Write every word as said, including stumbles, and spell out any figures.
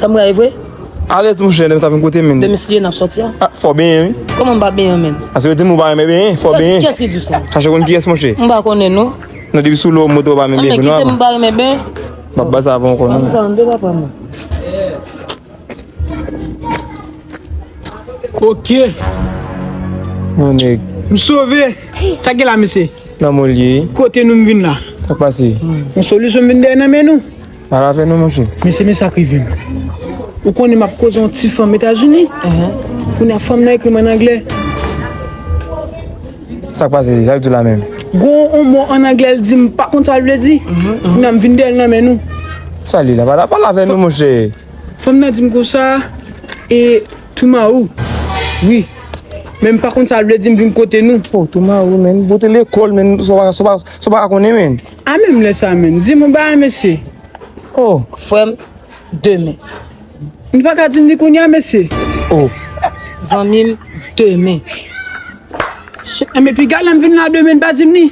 Sa m rayi vre? Alèz monchè, demen sa vin kote menn. Demen si Dye n ap sòti a. Ah, fò benyen wi. Kòman m pa benyen menn? Aske yo di m ou pa renmen benyen, fò benyen. Kiyès ki di sa? Chache konn kiyès monchè. M pa konnen non. Non, depi sou lo moto ou pa renmen benyen. Kite m, m pa renmen benyen. M ap ba sa avè w ankò non. Sa m de papa mwen. Ok. Mon nèg. M sove. Sa gen la mesye? Nan mwen l ye. Kote nou m vin la? Sa k pase? Yon solisyon m vin dèyè nan men nou. Pale avè nou monchè. Mesye, men sa k rive m. Ou konnen m ap koze yon ti fanm Etazini. Kounye a fanm nan ekri m an anglè. Sa k pase? Sa l di w la menm? Gon yon mo an anglè l di m pa konn sa l vle di. Kounye a m vin dèyè l nan men nou. Sa l ye la? Pale avè nou monchè. Fanm nan di m konsa, e Toumawou. Wi. Men m pa konn sa l vle di m vin kote nou. Oh, Toumawou, men. Bote lekòl, men. Sa w pa, sa w pa, sa w pa ka konnen, men. A menm lè sa, men. Di m yon bagay, mesye. Oh. Frè m, demen. Li pa ka di m li kounye a, mesye. Oh. Zanmi m, demen. Enben, piga lè m vin la demen, pa di m li.